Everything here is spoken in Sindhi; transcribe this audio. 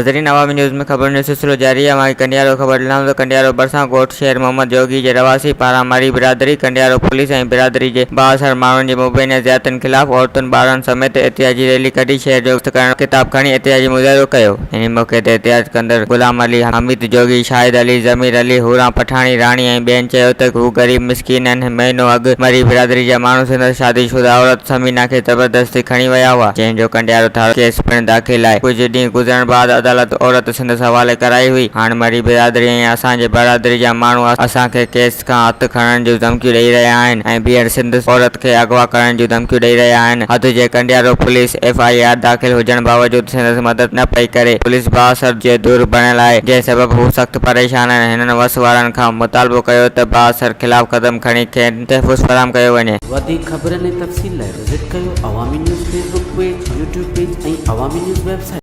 ناظرين عوامي نيوز ۾ خبرن جو سلسلو جاري آهي اوهان کي ڪنڊيارو خبر ڏنائون ته ڪنڊيارو ڀرسان ڳوٺ شير محمد جوڳي جي رهواسي پاران مري برادري ڪنڊيارو پوليس ۽ برادري جي بااثر ماڻهن جي مبينا زيادتين خلاف عورتن ٻارن سميت احتجاجي ريلي ڪڍي شهر جو گشت ڪرڻ ڪتاب کڻي احتجاجي مظاهرو ڪيو. انهي موقعي تي احتجاج ڪندڙ غلام علي، حميد جوڳي، شاهد علي، ضمير علي، حوران پٺاڻي، راڻي ۽ ٻين چيو ته هو غريب مسڪين آهن، مهينو اڳ مري برادري جا ماڻهو سندس شادي شده عورت ثمينه کي زبردستي کڻي ويا هئا، جنهن جو ڪنڊيارو ٿاڻو ڪيس پڻ داخل آهي، ڪجهه ڏينهن گذرڻ بعد عدالت عورت سندس حوالي ڪرائي هئي، هاڻ مري برادري ۽ اسان جي برادري جا ماڻهو اسان کي ڪيس کان هٿ کڻڻ جون ڌمڪيون ڏئي رهيا آهن ۽ ٻيهر سندس عورت کي اغوا ڪرڻ جون ڌمڪيون ڏئي رهيا آهن، حد جي Kandiaro police F I R داخل هجڻ باوجود سندس مدد نه پئي ڪري، پوليس بااثر جي ڌر بڻيل آهي، جنهن سبب هو سخت پريشان آهن، هنن وس وارن کان مطالبو ڪيو ته بااثر خلاف قدم کڻي کين تحفظ فراهم ڪيو وڃي. وڌيڪ خبرن ۽ تفصيل لاء وزٽ ڪيو Awami news Facebook page, YouTube page ۽ Awami news website.